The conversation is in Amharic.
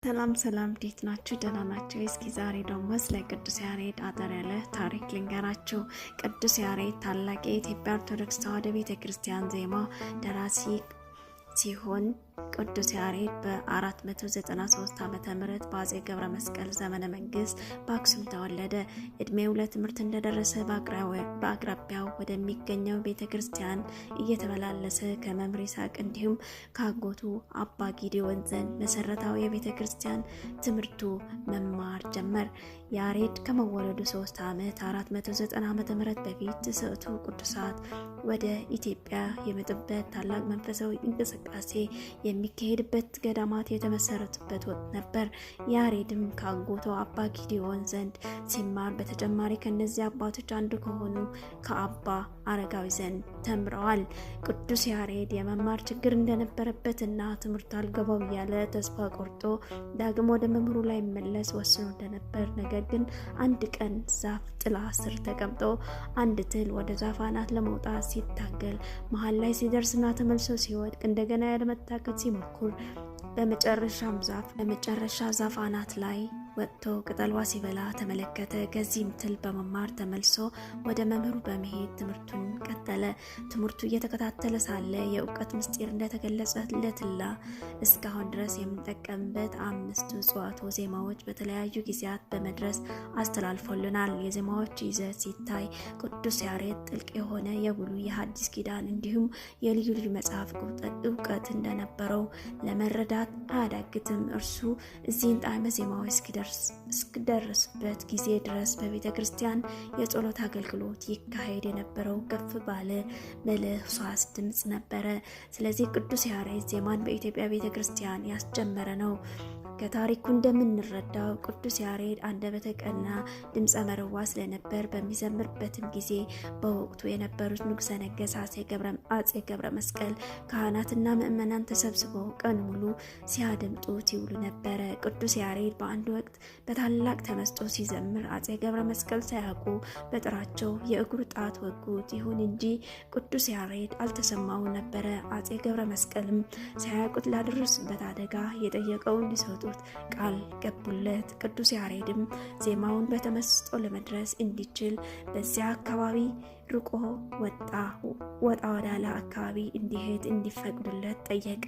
ሰላም ሰላም፣ እንዴት ናችሁ? ደህና ናችሁ? እስኪ ዛሬ ደግሞ ስለ ቅዱስ ያሬድ አጠር ያለ ታሪክ ልንገራችሁ። ቅዱስ ያሬድ ታላቅ የኢትዮጵያ ኦርቶዶክስ ተዋሕዶ ቤተ ክርስቲያን ዜማ ደራሲ ሲሆን፣ ቅዱስ ያሬድ በ493 ዓመተ ምህረት በአፄ ገብረ መስቀል ዘመነ መንግስት በአክሱም ተወለደ። እድሜው ለትምህርት እንደደረሰ በአቅራቢያው ወደሚገኘው ቤተ ክርስቲያን እየተመላለሰ ከመምህር ይስሐቅ እንዲሁም ከአጎቱ አባ ጊዲዮን ዘንድ መሰረታዊ የቤተ ክርስቲያን ትምህርቱ መማር ጀመር። ያሬድ ከመወለዱ 3 ዓመት 490 ዓመተ ምህረት በፊት ተስዕቱ ቅዱሳት ወደ ኢትዮጵያ የመጡበት ታላቅ መንፈሳዊ እንቅስቃሴ የሚካሄድበት፣ ገዳማት የተመሰረቱበት ወቅት ነበር። ያሬድም ከአጎቱ አባ ጊዲዮን ዘንድ ሲማር በተጨማሪ ከእነዚህ አባቶች አንዱ ከሆኑ ከአባ አረጋዊ ዘንድ ተምረዋል። ቅዱስ ያሬድ የመማር ችግር እንደነበረበትና ትምህርቱ አልገባው እያለ ተስፋ ቆርጦ ዳግም ወደ መምህሩ ላይ መለስ ወስኖ እንደነበር፣ ነገር ግን አንድ ቀን ዛፍ ጥላ ስር ተቀምጦ አንድ ትል ወደ ዛፍ አናት ለመውጣት ሲታገል መሀል ላይ ሲደርስና ተመልሶ ሲወድቅ፣ እንደገና ያለመታከት ሲሞክር በመጨረሻ ዛፍ አናት ላይ ወጥቶ ቅጠልዋ ሲበላ ተመለከተ። ከዚህም ትል በመማር ተመልሶ ወደ መምህሩ በመሄድ ትምህርቱን ቀጠለ። ትምህርቱ እየተከታተለ ሳለ የእውቀት ምስጢር እንደተገለጸለትና እስካሁን ድረስ የምንጠቀምበት አምስቱ እጽዋቶ ዜማዎች በተለያዩ ጊዜያት በመድረስ አስተላልፎልናል። የዜማዎች ይዘት ሲታይ ቅዱስ ያሬድ ጥልቅ የሆነ የብሉይ የሐዲስ ኪዳን እንዲሁም የልዩ ልዩ መጽሐፍ እውቀት እንደነበረው ለመረዳት አያዳግትም። እርሱ እዚህን ጣዕመ ዜማዎች እስክደርስበት ጊዜ ድረስ በቤተ ክርስቲያን የጸሎት አገልግሎት ይካሄድ የነበረው ከፍ ባለ በለሆሳስ ድምፅ ነበረ። ስለዚህ ቅዱስ ያሬድ ዜማን በኢትዮጵያ ቤተ ክርስቲያን ያስጀመረ ነው። ከታሪኩ እንደምንረዳው ቅዱስ ያሬድ አንደበተ ቀና፣ ድምፀ መረዋ ስለነበር በሚዘምርበትም ጊዜ በወቅቱ የነበሩት ንጉሠ ነገሥት አፄ ገብረ መስቀል፣ ካህናትና ምዕመናን ተሰብስበው ቀን ሙሉ ሲያደምጡት ይውሉ ነበረ። ቅዱስ ያሬድ በአንድ ወቅት በታላቅ ተመስጦ ሲዘምር አፄ ገብረ መስቀል ሳያውቁ በጥራቸው የእግሩ ጣት ወጉት። ይሁን እንጂ ቅዱስ ያሬድ አልተሰማው ነበረ። አፄ ገብረ መስቀልም ሳያውቁት ላደረሱበት አደጋ የጠየቀውን ሊሰጡት ቃል ገቡለት። ቅዱስ ያሬድም ዜማውን በተመስጦ ለመድረስ እንዲችል በዚያ አካባቢ ርቆ ወጣ ወጣ ወዳለ አካባቢ እንዲሄድ እንዲፈቅዱለት ጠየቀ።